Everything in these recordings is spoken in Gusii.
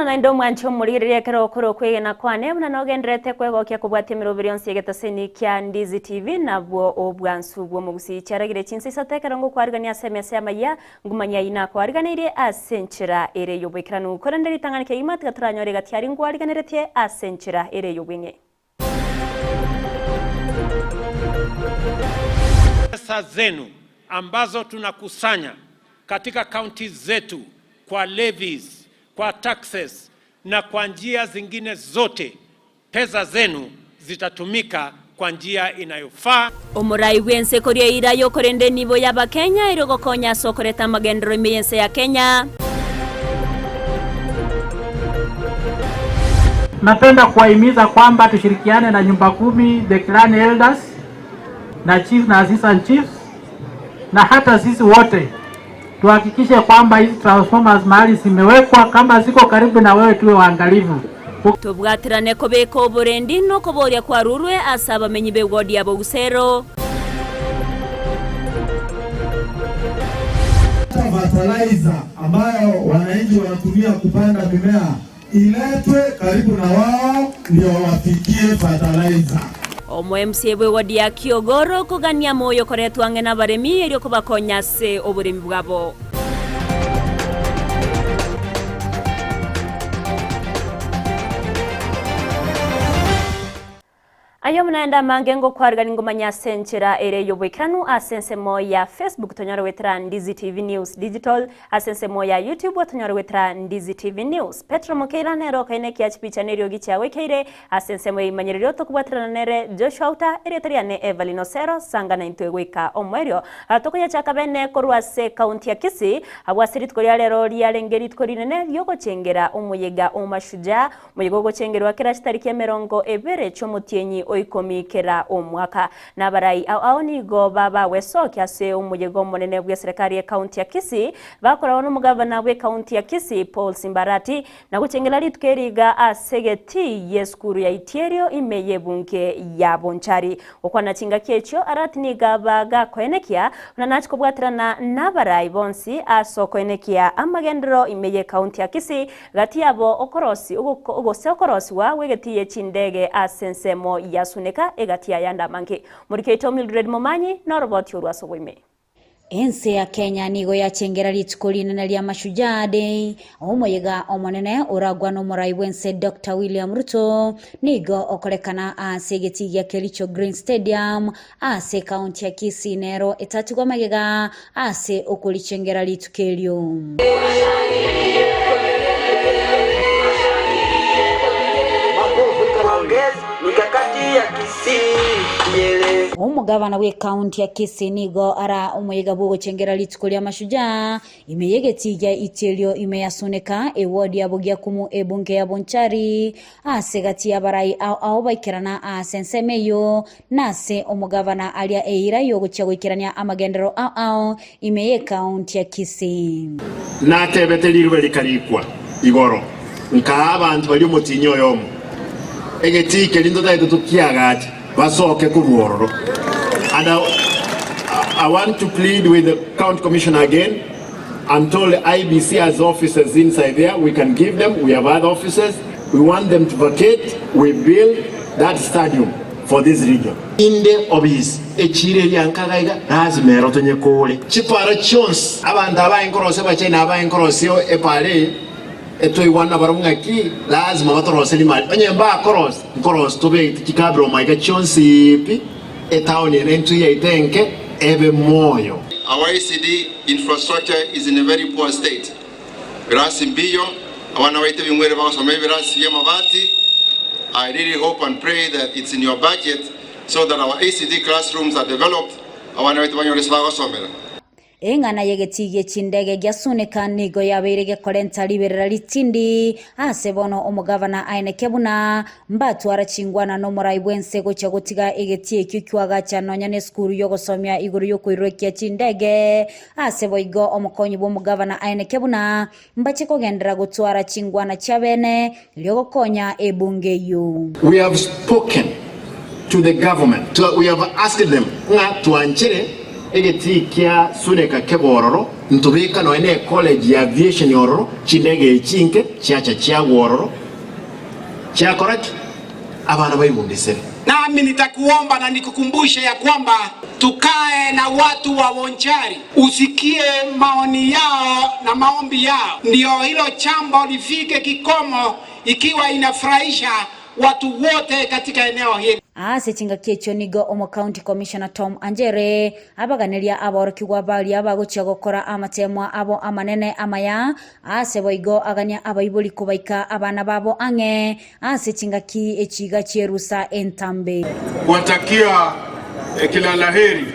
mono naende omwanche omorigereria ekero okore okwegena kwane buna nogendererete kwegokia kobwatia emeroberi yonsi y'egetaseni kia Ndizi TV nabwo obwansu bw'omogusii. Chiaragire chinsa isato ekero ngokwarigania ase emesa y'amayia ngumanyia ayio nakwariganeirie ase enchera ere y'oboikeranu. Korende ritang'ani kegima tiga toranyore egati aria ngwariganeretie ase enchera ere y'obweng'e. Pesa zenu ambazo tunakusanya katika counties zetu kwa levies, kwa taxes na kwa njia zingine zote, pesa zenu zitatumika kwa njia inayofaa. Omorai bw'ense koria eira y'okorenda enibo y'Abakenya erio gokonya ase okoreta amagenderero ime y'ense ya Kenya. Napenda kuwahimiza kwamba tushirikiane na nyumba kumi, the clan elders na chiefs na assistant chiefs na hata sisi wote tuhakikishe kwamba hizi transformers mahali zimewekwa, kama ziko karibu na wewe, tuwe waangalifu. Tobwaterane kobeka oborendi na okoboria kwarurwe ase abamenyi b'ewodi ya Bogusero. Fertilizer ambayo wananchi wanatumia kupanda mimea iletwe karibu na wao ndio wafikie fertilizer. Omo MCA bw'ewodi ya Kiogoro kogania moyo koretwa ang'e nabaremi erio kobakonya ase oboremi bwabo. Aye omonaende amange ngokwarigani ngomanye ase enchera ere y'oboikeranu ase ensemo ya Facebook tonyore goetera Ndizi TV News Digital ase ensemo ya YouTube tonyore goetera Ndizi TV News Petro Mokeira nere okaina ekiya chipicha na eriogi chiagoikeire ase ensemo ya imanyererio tokobwaterana nere Joshua Outa erieta riane Evelyn Osero sanga naintwe goika omoerio Tokoyachaka bene korwa ase ekaunti ya Kisii abwo ase rituko ria rero riarenge rituko rinene riogochengera omoyega o Mashujaa Moigo ogochengerwa kera chitariki emerongo ebere chi'omotienyi o ikomi kera omwaka. Na abarai ao ao nigo babagwesokia ase omoyega omonene bw'eserekari y'ekaunti ya Kisii, bakoragwa nomogavana bw'ekaunti ya Kisii Paul Simbarati, na gochengera rituko eri iga ase egetii y'esukuru ya Itierio ime y'ebunge ya Bonchari. Gokwana chingaki echio Arati nigo aba gakoenekia buna nachi kobwaterana nabarai bonsi ase okoenekia amagenderero ime y'ekaunti ya Kisii Gati yabo okorosi gose okorosigwa gw'egetii ye chindege ase ensemo ya Suneka egati y'ayande amange. Moriki oito Mildred Momanyi noroboti orwo ase oboime. Ense ya Kenya nigo yachengera rituko rinene ria Mashujaa Day, omoyega omonene oragwa nomorai bwense Doctor William Ruto nigo okorekana ase egetii gia Kericho Green Stadium ase ekaunti ya Kisii nero etatigwa magega ase okorichengera rituko erio. Omogabana bw'ekaunti ya Kisii nigo ara omoyega bw'ogochengera rituko ria Mashujaa Ime y'egetii gia Itielio ime ya Suneka, ewodi ya Bogiakumu ebunge ya Bonchari, ase egati y'abarai ao ao baikerana aase ensemo eyio, na ase omogavana aria eira y'ogochia goikerania amagenderero ao ao ime y'ekaunti ya Kisii. Natebete riruba rikarikwa igoro, nkaa abanto baria omotienyi oyomo, egetii keria ntotagete tokiagache, basoke korwa ororo. And I, I want to plead with the county commissioner again. I'm told IEBC has offices inside there. We can give them. We have other offices. We want them to vacate. We build that stadium for this region. Inde obisi echire eria nkaga iga lazima ero tonyekore chipara chionsi abanto abaye nkorosia abachina abaye nkorosia epara eye etoigwana nabarobwo ng'aki lazima batoroserie mali onye mbakorosia nkorosia tobegete chikabira omoika chionsi pi etown ere intwe yaito enke ebe moyo. Our ECD infrastructure is in a very poor state. Birasi mbiyo, abana baito ebing'were bagosoma ebirasi bi'amabati. I really hope and pray that it's in your budget so that our ECD classrooms are developed, abana baito banyore ase bagosomera. Eng'ana y'egetii gie chindege gia Suneka nigo yabeire gekorenta riberera ritindi ase bono omogavana aeneke buna mbatwara chingwana nomorai bw'ense gochia gotiga egetii ekio kiagacha nonya nesukuru y'ogosomia igoro y'okoirokia chindege Ase boigo omokonyi bw'omogavana aeneke buna mbache kogenderera gotwara chingwana chi'abene erio gokonya ebunge eyio. We have spoken to the government, we have asked them ng'a twanchere egetii kia Suneka kebe ororo. Ntobeka nonya ne ecollege ya aviation ororo, chindege echi chinke chiacha chiagwa ororo, chiakora ki? Abana baibundisire. Nami nitakuomba na nikukumbushe ya kwamba tukae na watu wa Bonchari, usikie maoni yao na maombi yao, ndio hilo jambo lifike kikomo, ikiwa inafurahisha watu wote katika eneo hili. Ase chingaki echio nigo Omocounty Commissioner Tom Anjere abaganeria aborokigwa baria bagochia gokora amateemwa abo amanene amaya, ase boigo agania abaibori kobaika abana babo ang'e ase chingaki echi iga chi'erusa entambe. Kuwatakia kila la heri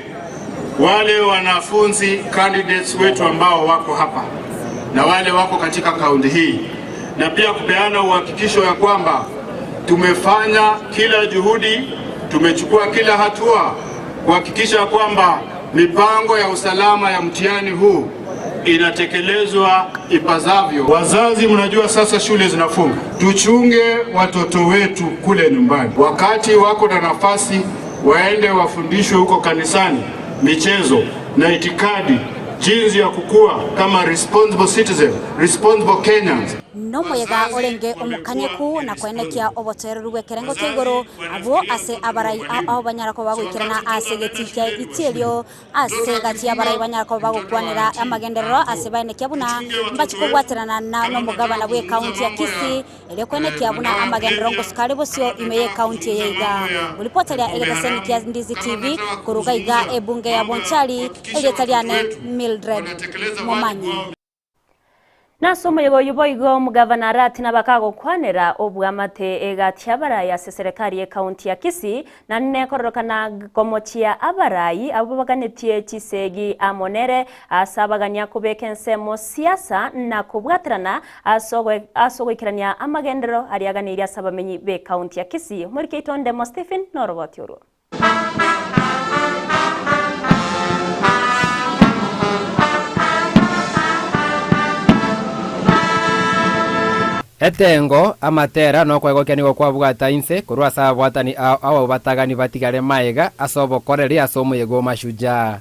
wale wanafunzi candidates wetu ambao wako hapa na wale wako katika kaunti hii, na pia kupeana uhakikisho ya kwamba tumefanya kila juhudi, tumechukua kila hatua kuhakikisha kwamba mipango ya usalama ya mtihani huu inatekelezwa ipasavyo. Wazazi, mnajua sasa shule zinafunga, tuchunge watoto wetu kule nyumbani. Wakati wako na nafasi, waende wafundishwe huko kanisani michezo na itikadi, jinsi ya kukua kama responsible citizen, responsible Kenyans. Nomoyega orenge omokanyeku na koenekia obotoereru bw'ekerengo kia igoro, abwo ase abarai ao banyara koba bagoikerana ase egetii kia itierio, ase egati y'abarai banyara koba bagokwanera amagenderero ase baenekia buna mbachie kobwaterana na nomogabana bw'ecounty ya Kisii, erio koenekia buna amagenderero ngosuka are bosio ime y'ecounty eye iga. Ngoripoteria egeteseni kia Ndizi TV koruga iga ebunge ya Bonchari, erieta riane Mildred Momanyi. Nase omoyega oyio boigo omogavana Arati nabakagokwanera obwamate egati y'abarai ase eserekari y'ecounty ya Kisii, na nekororokana komochia abarai abwo baganetie chisegi amo nere ase abagania kobeka ensemo siasa na kobwaterana ase ogoikerania amagenderero aria aganeirie ase abamenyi b'ecounty ya Kisii. Omoriki oito Ndemo Stephen noroboti orwo. Etengo, amatera, na okwegokia nigo kwabwata inse korwa ase ababwatani ao ao batagani batigare magega ase obokoreri ase omoyega o Mashujaa.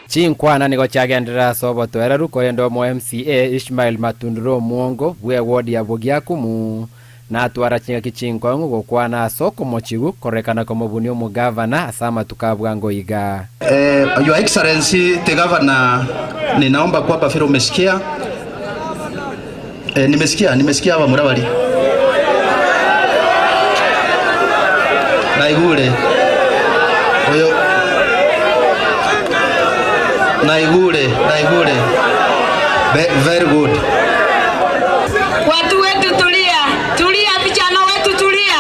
Chinkwana nigo chiagenderera ase obotoereru, korende omo MCA Ishmael Matundura Omwongo bwe ward ya Bogiakumu natwara chingaki chinkong'u gokwana ase okomochigu kororekana komobunia omogavana ase amatuko a bwango iga. Your Excellency the Governor, ninaomba kwamba vile umesikia eh, nimesikia nimesikia hawa Murabari naigure oyo naigure naigure very good. Watu wetu tulia, tulia, vijana wetu tulia,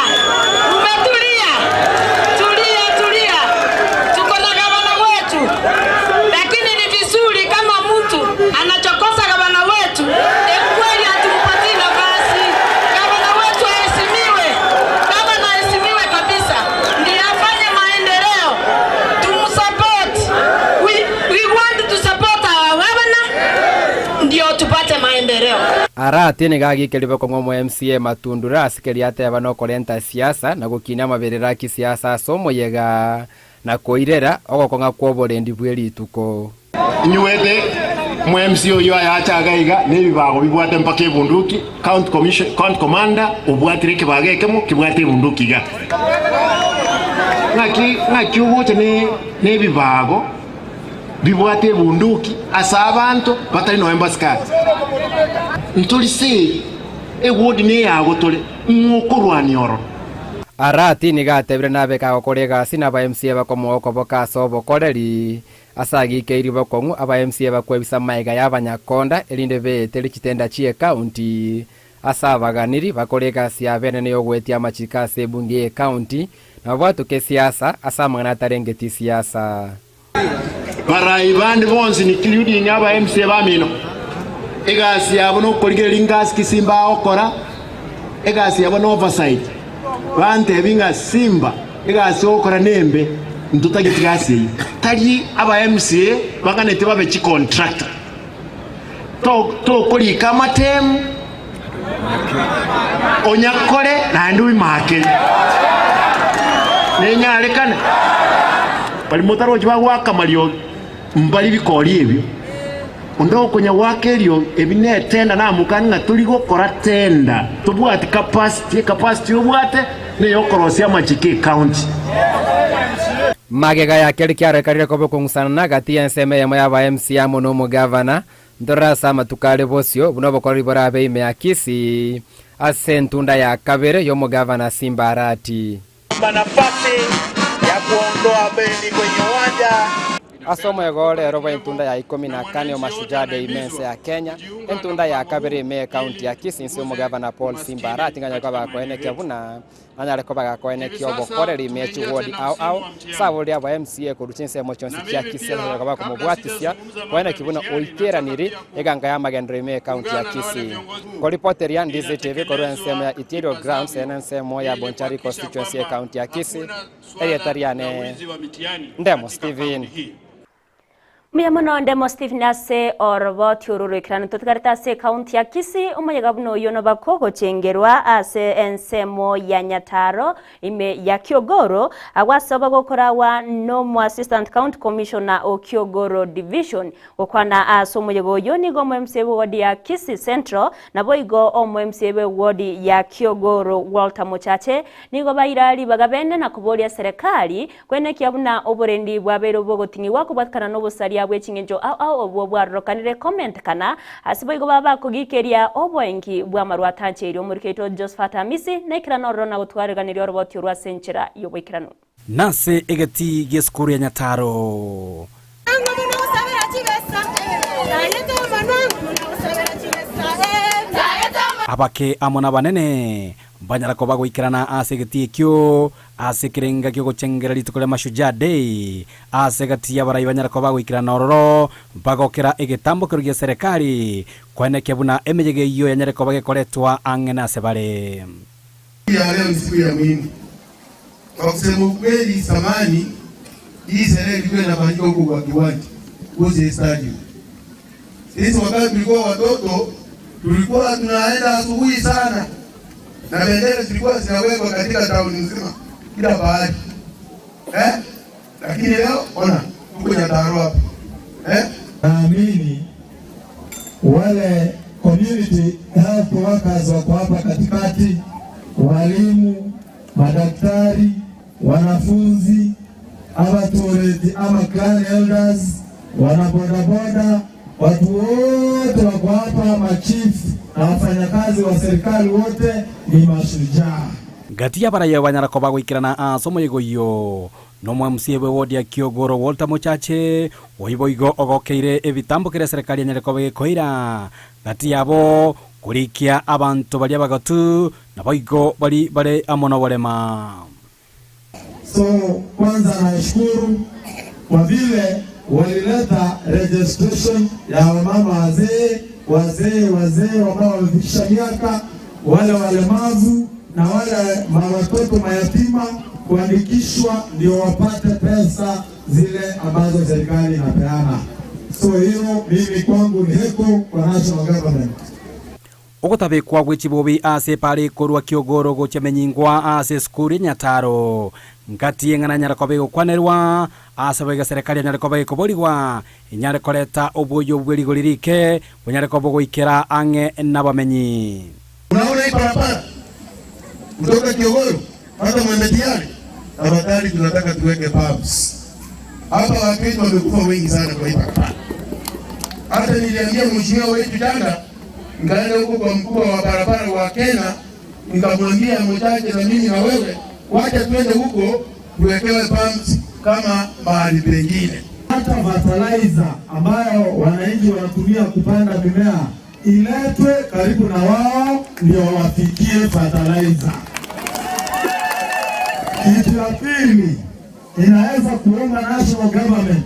umetulia, tulia, tulia, tuko na gavana wetu, lakini ni vizuri kama mtu anachokosa gavana wetu, ni kweli hatumpatii nafasi. Gavana wetu aheshimiwe, gavana aheshimiwe kabisa, ndiye afanye maendeleo, tumsupport. We want to support our governor, ndio tupate maendeleo. Arati nigo agiikeria bokong'u omo MCA Matundura ase keria ateba nokorenta siasa na gokinia amaberero a kisiasa ase omoyega na koirera ogokong'a kw'oborendi bwe rituko. Inywete mo MCA oyio ayache iga iga nebibago bibwate mpaka ebunduki, county commission, county commander obwatire ekebago ekemo kebwate ebunduki iga. Ng'aki ng'aki ogocha ne nebibago bibwate ebunduki ase abanto batari nonya mbasikari. Ntori seri, eward neyago tore, ng'o okorwania ororo? Arati nigo atebire nabe kagokora egasi na aba MCA bakomoa okoboka ase obokoreri. Ase agikeirie bokong'u aba MCA bakwebisa amaiga y'abanyakonda erinde beetere chitenda chi'ecounty ase abaganiri bakore egasi yabo enene y'ogoetia amachiko ase ebunge y'ecounty na babwatoke siasa ase amang'ana atarengeti siasa. Barai bande bonsi including aba MCA bamino egasi yabo nokorigereria ngasi ki Simba agokora egasi yabo no oversight. Bantebia ng'a Simba egasi ogokora nembe, ntotageti gasi eyio. Tari aba MCA baganete babe chicontractor. Tokorika amatemu onyakore naende oimake. Nenyarekane? Baria motarochi bagoaka amariogi mbari bikori ebio. Onde okonya goaka eriogi, ebi netenda namokani ng'a tori gokora tenda, tobwati capacity, ecapacity obwate neyokorosia amachiko ecounty. Magega ya keria kiarekarire koba okong'usanana gati y'ensemo eyemo y'aba MCA amo nomogavana, ntorore ase amatuko are bosio buna obokoreri borabe ime ya Kisii ase entunda ya kabere y'omogavana Simba Arati. Omba nafasi ya kuondoa bendi kwenye uwanja. Ase omoyega o rero bw'entunda ya ikomi na kane o Mashujaa Day ime ense ya Kenya, entunda ya kabere ime y'ecounty ya Kisii inse y'omogavana Paul Simba Arati nganyare koba gakoenekia buna nanyare koba gakoenekia obokoreri ime ye chiwodi ao ao ase aboreri aba MCA korwa chinsemo chionsi chia Kisii ase anyare koba gakomobwatisia koenekia buna oikeraniri eganga y'amagenderero ime y'ecounty ya Kisii. Koripoteria Ndizi TV korwa ensemo ya Itiello Grounds ere ensemo ya Bonchari Constituency y'ecounty ya Kisii, erieta riane Ndemo Stephen. Mbuya mono Ndemo Stephen ase oroboti oru roikeranu totigarete ase ecounty ya Kisii omoyega buna oyio nobako gochengerwa ase ensemo ya Nyataro Ime ya Kiogoro, agwo ase obagokoragwa nomo Assistant County Commissioner o Kiogoro Division. Gokwana ase omoyega oyio nigo omo MCA bwe ward ya Kisii Central naboigo omo MCA bwe ward ya Kiogoro Walter Mochache nigo baira ribaga bene na koboria serikali kwenekia buna oborendi bwabeire obogoting'igwa kobwatikana nobosaria bwe ching'encho ao ao obwo bwarorokanire komentekana Ase boigo baba bakogikeria oboengi bw'amarwa atancheiri omoriki oito Josephat Amisi, naikerane ororo na gotwareganeria oroboti orwo ase enchera y'oboikeranu. Nase egetii gi'esukuru ya Nyataro. Abake amo nabanene mbanyara koba goikerana ase egetii ekio ase ekerenga ki'ogochengera rituko ria Mashujaa Day, ase egati y'abarai banyare koba bagoikerana ororo, bagokera egetambokero gia serekari, koenekia buna emeyega eyio yanyare koba gekoretwa ang'e nase bare. Ya leo ni siku ya muhimu. Kwa kusema ukweli, samani hii sherehe ilikuwa inafanyika huko kwa kiwanja Gusii Stadium. Sisi wakati tulikuwa watoto tulikuwa tunaenda asubuhi sana na bendera zilikuwa zinawekwa katika tauni nzima kila pahali eh? Lakini leo ona tuko Nyataro hapa eh? Naamini wale community health workers wako hapa katikati, walimu, madaktari, wanafunzi, abatureti ama clan elders, wanabodaboda, watu wote wako hapa, machief na wafanyakazi wa serikali wote ni mashujaa. Gati y'abaraiyo banyara koba goikerana ase omoyega oyio nomo MCA bwe ward ya Kiogoro Walter Mochache, oyio boigo ogokeire ebitambo keria eserekari enyare koba gekoira gati yabo korikia abanto baria abagotu naboigo bari bare amo noborema. So kwanza nashukuru kwa vile walileta registration ya wamama wazee, wazee wazee ambao wamefikisha miaka, wale walemavu na wale watoto mayatima kuandikishwa ndio wapate pesa zile ambazo serikali inapeana. So hiyo mimi kwangu ni heko kwa national government. Ogotabekwa gwe chibobi ase epara ekorwa Kiogoro gochia Menyingwa ase esukuru ya Nyataro ngati eng'ana enyare koba egokwanerwa ase boigo eserekari enyare koba ekoborigwa enyare koreta oboyio bwe rigori rike bonyare koba ogoikera ang'e nabamenyi. Unaona hii barabara kutoka Kiogoro mpaka Mwembetiyani, tafadhali tunataka tuweke pumps hapa. Wakenya wamekufa wengi sana kwa hii barabara. Hata niliambia mheshimiwa wetu jana, nikaenda huko kwa mkubwa wa barabara wa Kenya, nikamwambia Mochache na mimi na wewe, wacha tuende huko tuwekewe pumps kama mahali pengine. Hata fertilizer ambayo wananchi wanatumia kupanda mimea iletwe karibu na wao ndio wafikie fertilizer. Kitu ya pili inaweza kuomba national government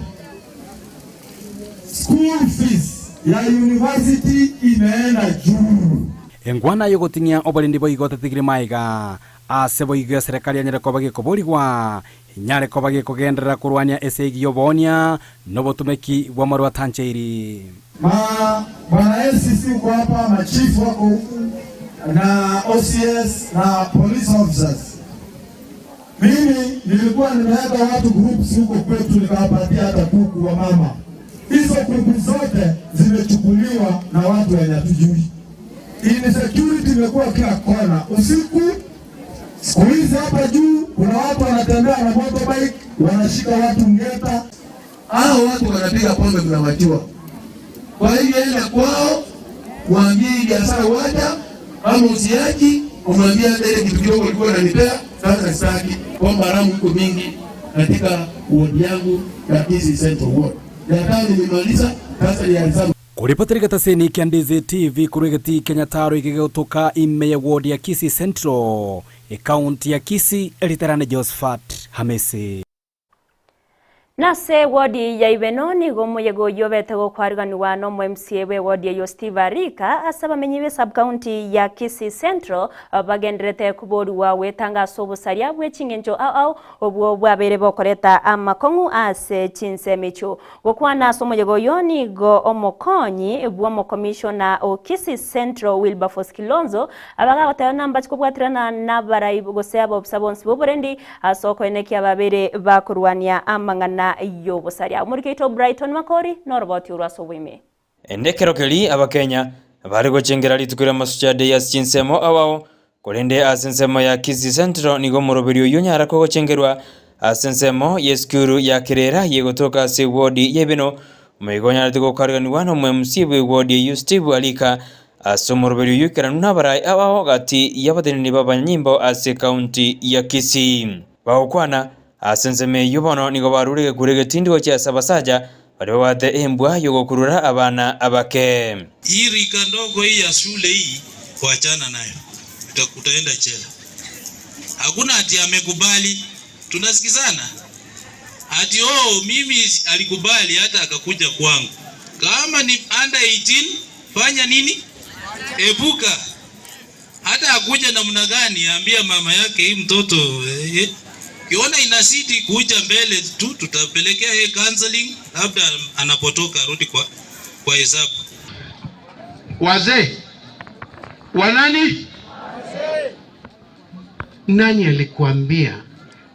school fees ya university imeenda juu. Engwana y'ogoting'ia oborendi boigo tetigire maiga. Ase boigo eserekari yanyare koba gekoborigwa, enyare koba gekogenderera korwania esegi y'oboonia na obotumeki bw'amarwa atancheiri. Ma bwana ACC uko hapa, machifu wako huku na OCS na police officers. Mimi nilikuwa nimeweka watu groups huko kwetu, nikawapatia hata kuku wa mama. Hizo kuku zote zimechukuliwa na watu wenye hatujui. Insecurity imekuwa kila kona usiku. Siku hizi hapa juu kuna watu wanatembea na motorbike wanashika watu ngeta. Hao watu wanapiga pombe mnawajua. Kwa hivyo enda kwao, waambie hii biashara wacha, kama usiachi, umwambie hata ile kitu kidogo ulikuwa unanipea sasa sitaki. Pombe haramu iko mingi katika ward yangu ya Kisii Central Ward. Ya tano nimemaliza, sasa ni ya hesabu. Koripotera egetaseni kia Ndizi TV korwa egetii kia Nyataro ekegotoka ime ya ward ya Kisii Central, ekaunti ya Kisii, eriterane Josephat Hamisi. Nase ewodi ya Ibeno nigo omoyega oyio obete gokwariganigwa nomo MCA bw'ewodi eyio Steve Arika ase abamenyi be sub-county ya Kisii Central bagendererete koborigwa gwetanga ase obosaria bwe ching'encho ao ao obwo bwabeire bokoreta amakong'u ase chinsemo echio. Gokwana ase omoyega oyo nigo omokonyi bw'omokomishona o Kisii Central Wilberforce Kilonzo abagagoteba nambache kobwaterana nabarai gose abobisa bonsi b'oborendi ase okoenekia ababeire bakorwania amang'ana y'obosaria. Omoriki oito Brighton Makori noroboti orwo ase oboime. Ende ekero keria Abakenya bare gochengera rituko ria Mashujaa Day ase chinsemo ao ao, korende ase ensemo ya Kisii Central nigo omoroberi oyio onyara kogochengerwa ase ensemo y'esukuru ya Kerera yegotoka ase ewodi ya Ibeno. Omoigo onyarete gokariganigwa na omo MC bw'ewodi eyio Steve Alika ase omoroberi oyio oikeranu nabarai ao ao gati y'abateneneri b'abanyanyimbo ase ekaunti ya Kisii. Bagokwana Ase ensemo eyio bono nigo barure egekuro egetindi gochia ase abasacha baria babwate embwa y'ogokurura abana abake. Hii rika ndogo hii ya shule hii wachana nayo, utaenda jela. Hakuna ati amekubali, tunasikizana ati oh, mimi alikubali hata akakuja kwangu. Kama ni under 18 fanya nini? Epuka. Hata akuja namna gani, ambia mama yake hii mtoto eh, kiona inazidi kuja mbele tu, tutapelekea yeye counseling, labda anapotoka arudi kwa kwa hesabu. Wazee wanani? Nani alikuambia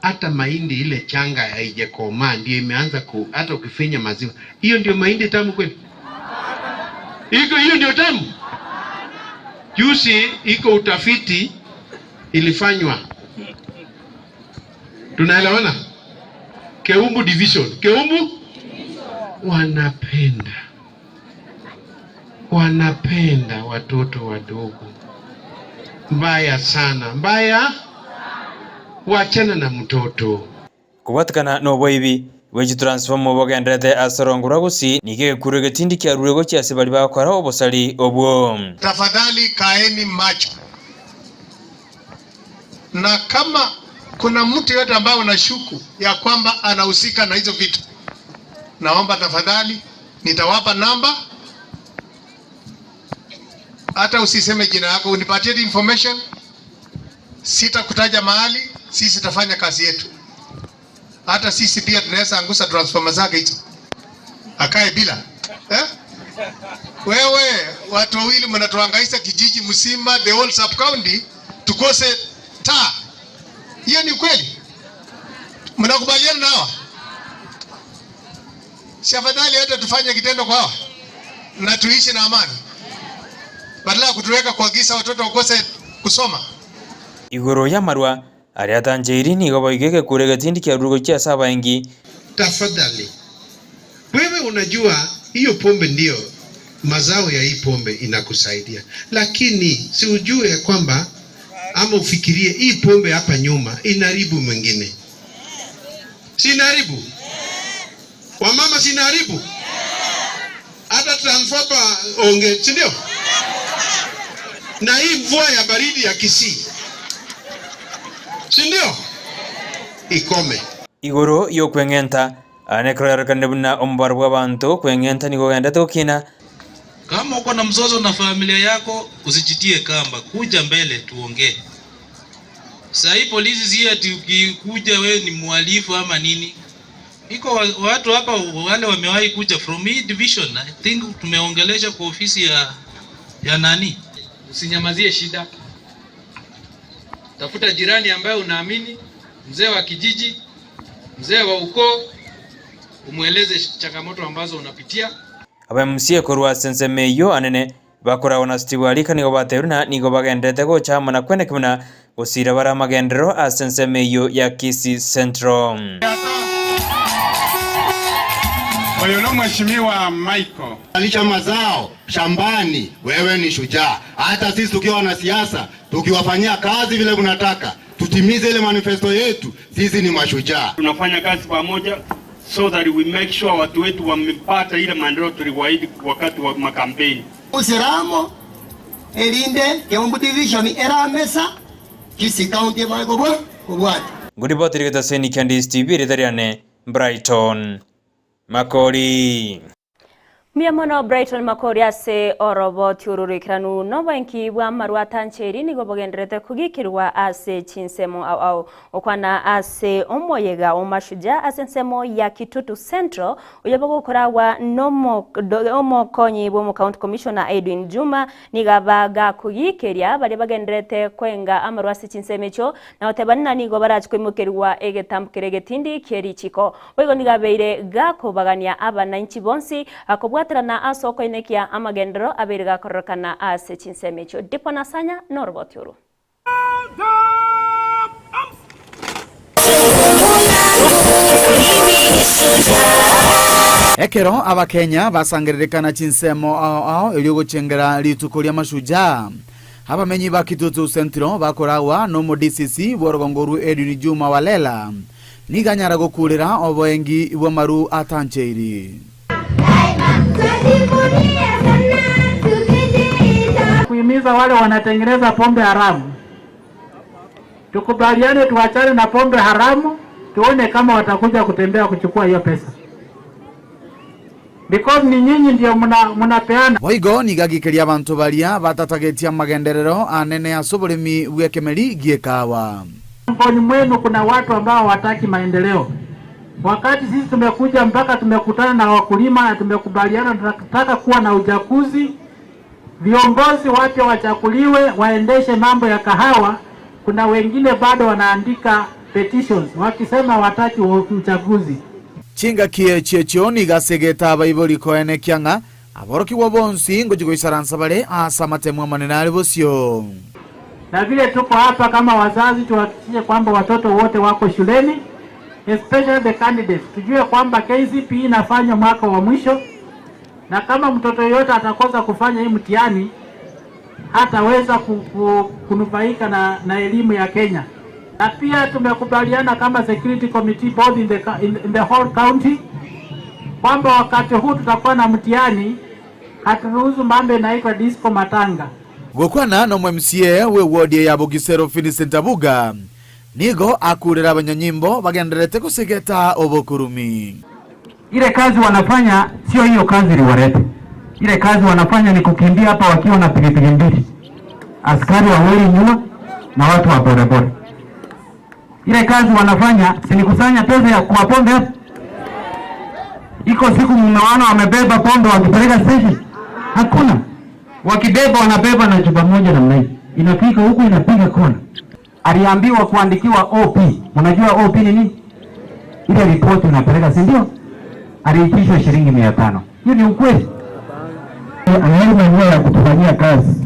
hata mahindi ile changa haijakomaa ndio imeanza ku, hata ukifinya maziwa hiyo ndio mahindi tamu kweli? Iko hiyo ndio tamu? Juzi iko utafiti ilifanywa, tunaelewana? Keumbu division, Keumbu wanapenda wanapenda watoto wadogo mbaya sana, mbaya. Wachana na mtoto. Kobwatekana noboibi bwe chitransformer bogendererete ase orongo rwa Gusii, nigo egekuro egetindi kiarure gochia ase baria bagokora obosari obwo. Tafadhali kaeni macho, na kama kuna mtu yote ambaye unashuku ya kwamba anahusika na hizo vitu, naomba tafadhali, nitawapa namba, hata usiseme jina yako, unipatie tu information. Sitakutaja mahali, sisi tutafanya kazi yetu. Hata sisi pia tunaweza angusa transformer zake hizo, akae bila eh? Wewe watu wawili mnatuhangaisha kijiji mzima, the whole sub county, tukose taa. Hiyo ni kweli? Mnakubaliana na hawa? Si afadhali hata tufanye kitendo kwa hawa na tuishi na amani, badala ya kutuweka kwa giza, watoto wakose kusoma. Igoro y'amarwa aria atancheiri nigo boigo egekuro egetindi kiarure gochia ase abaengi. Tafadhali wewe, unajua hiyo pombe ndio mazao ya hii pombe inakusaidia, lakini si ujue kwamba ama ufikirie hii pombe hapa nyuma inaharibu mwingine, si inaharibu wamama, si inaharibu hata transformer onge, si ndio? Na hii mvua ya baridi ya Kisii, si ndio? Ikome. Igoro y'okweng'enta, aya nekero yarorekanire buna omobaro bw'abanto kweng'enta nigo ogenderete gokina. Kama uko na mzozo na familia yako usijitie kamba, kuja mbele tuongee. Saa hii polisi si ati ukikuja we ni mhalifu ama nini. Iko watu hapa wale wamewahi kuja from hii division. I think tumeongelesha kwa ofisi ya nani. Usinyamazie shida, tafuta jirani ambaye unaamini, mzee wa kijiji, mzee wa ukoo, umweleze changamoto ambazo unapitia. Aba MCA korwa ase ensemo eyio anene bakoragwa na Steve Arika nigo batebirie na nigo bagenderete gocha amo na kweneki buna gosira bare amagenderero ase ensemo eyio ya Kisii Central. Oyo no mheshimiwa Michael. Alisha mazao shambani, wewe ni shujaa. Hata sisi tukiwa wanasiasa tukiwafanyia kazi vile mnataka, tutimize ile manifesto yetu, sisi ni mashujaa. Tunafanya kazi pamoja so that we make sure watu wetu wamepata ile maendeleo tuliwaahidi wakati wa makampeni. Usiramo erinde Kiambu division eramesa Kisii county magobwa kobwate. Nguriboti rigetaseni kia Ndisi TV ritariane Brighton Makori. Mbuya mono Brighton Makori ase oroboti ororikiranu noboenki bwa amarwa atancheri nigo bogenderete kogikirwa ase chinsemo au au okwana ase omoyega omashujaa ase ensemo ya Kitutu Central oyo bogokoragwa omokonyi bwa omo county commissioner Edwin Juma niga bagakogikeria baria bagenderete kwenga amarwa ase chinsemo echo na oteba nigo barachi koimokerwa egetambukere egetindi kierichiko boigo niga beire gakobagania abananchi bonsi akobwaterana ase okoinekia amagendero abeire gakororokana ase chinsemo echo Dipo Nasanya noroboti oro. Ekero abakenya basangererekana chinsemo ao ao erio gochengera rituko ria mashujaa abamenyi ba Kitutu Central bakoragwa nomo DCC bworogongo Edwin Juma Walela niganyara gokurera oboengi bwa maru atancheiri. Kuhimiza wale wanatengeneza pombe haramu, tukubaliane tuachane na pombe haramu, tuone kama watakuja kutembea kuchukua hiyo pesa, because ni nyinyi ndio munapeana. Boigo nigagikeria abantu baria batatagetia magenderero anene ase oboremi bw'ekemeri giekawa. Miongoni mwenu kuna watu ambao hawataki maendeleo. Wakati sisi tumekuja mpaka tumekutana na wakulima na tumekubaliana tunataka kuwa na uchaguzi, viongozi wapya wachaguliwe waendeshe mambo ya kahawa. Kuna wengine bado wanaandika petitions wakisema hawataki uchaguzi. Chinga kie chiechio nigasegeta abaibori koene kiang'a aborokiwa bonsi ngochigoisaransa bare ase amatemo amanene are bosio. Na vile tuko hapa kama wazazi tuhakikishe kwamba watoto wote wako shuleni, especially the candidates. Tujue kwamba KCPE inafanywa mwaka wa mwisho, na kama mtoto yeyote atakosa kufanya hii mtihani hataweza kunufaika na elimu ya Kenya. Na pia tumekubaliana kama security committee board in the whole county kwamba wakati huu tutakuwa na mtihani, haturuhusu mambo inaitwa disco matanga. Gokwana no MCA we ward ya Bugisero Vincent Abuga nigo akurera abanyanyimbo bagenderete kusigeta obokurumi. Ile kazi wanafanya sio hiyo kazi iliwalete. Ile kazi wanafanya ni kukimbia hapa wakiwa na pikipiki mbili, askari wawili nyuma na watu wa bodaboda. Ile kazi wanafanya si ni kusanya pesa ya kwa pombe hapa. Iko siku mmeona wamebeba pombe wakipeleka station? Hakuna. Wakibeba wanabeba na chupa moja namna hii, inafika huku inapiga kona. Aliambiwa kuandikiwa OP. Unajua OP ni nini? Ile ripoti unapeleka, si ndio? Aliitishwa shilingi 500. Hiyo ni ukweli. Anayo nia ya kutufanyia kazi,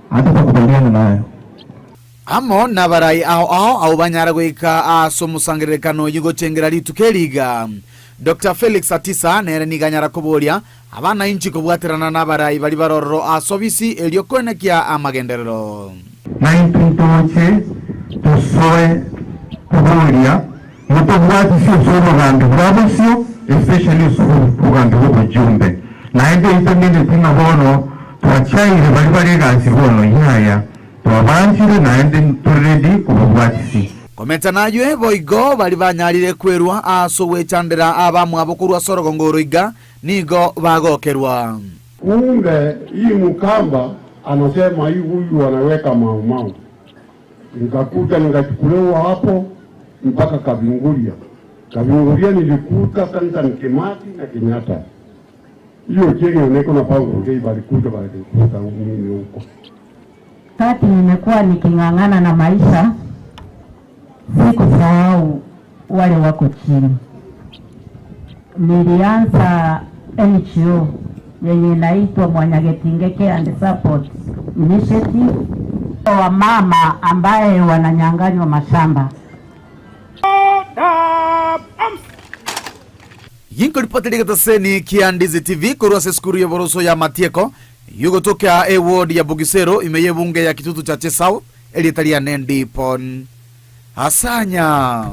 hatutakubaliana nayo. Amo nabarai ao ao au banyara goika ase omosangererekano oyio gochengera rituko eriga. Dr. Felix Atisa nere niganyara koboria abana inchi kobwaterana nabarai bari barororo ase obisi erio koenekia amagenderero. 19 tusoe kuboria mutobwatisi ase obogambi bwa bosio, especially ase obogambi bwa obojumbe. Naende intwe ting'a bono twachaire bari bare egasi bono yaya twabanchire naende toredi kobabwatisi. Kometa naywe boigo bari banyarire kwerwa ase ogwechandera abamwabo korwa ase orogongo oroiga nigo bagokerwa. Kumbe hii Mkamba anasema hii huyu anaweka maumau. Nikakuja nikachukuliwa hapo mpaka Kavinguria. Kavinguria nilikuta Dantan Kimathi na Kenyatta. Hiyo chenye uneko na Paulo Ngei balikuja balikuta mimi huko. Kati nimekuwa niking'ang'ana na maisha, sikusahau wale wako chini. Nilianza NGO yenye inaitwa Mwanyagetinge Care and Support Initiative, wamama ambaye wananyang'anywa mashamba. Ginkoripoteri getaseni kia Ndizi TV korwa ase esukuru y'oboroso ya Matieko y'ogotoka eward ya Bogisero ime y'ebunge ya Kitutu Chache South erieta riane Ndipon Asanya.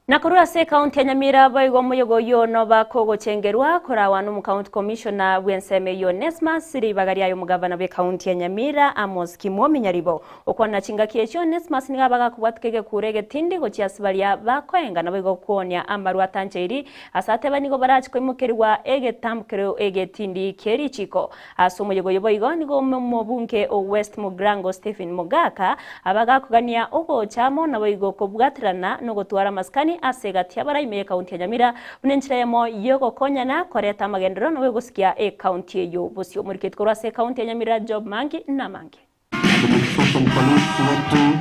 Na korwa ase ekaunti ya Nyamira boigo omoyega oyio noba kogochengerwa korawa nomocounty commissioner bw'ensemo eyio Onesmus ribaga riaye omogavana bw'ekaunti ya Nyamira Amos Kimwomi Nyaribo. Okwana chingaki echio Onesmus nigo abagakobwatuka egekuro egetindi gochia ase baria bakoenga naboigo kwonia amarwa atancheiri ase ateba nigo barachi koimokerigwa egetambokero egetindi kie richiko. Ase omoyega oyo boigo nigo omobunge o West Mugirango Stephen Mogaka abagakogania ogocha amo naboigo kobwaterana nogotwara amasikani ase egati y'abaraime y'ekaunti ya Nyamira buna enchera eyemo y'ogokonyana koreta amagenderero naboigo gosikia ekaunti eyio bosio. Omoriketi korwa ase ekaunti ya Nyamira Job Mangi namange. Administration Police wetu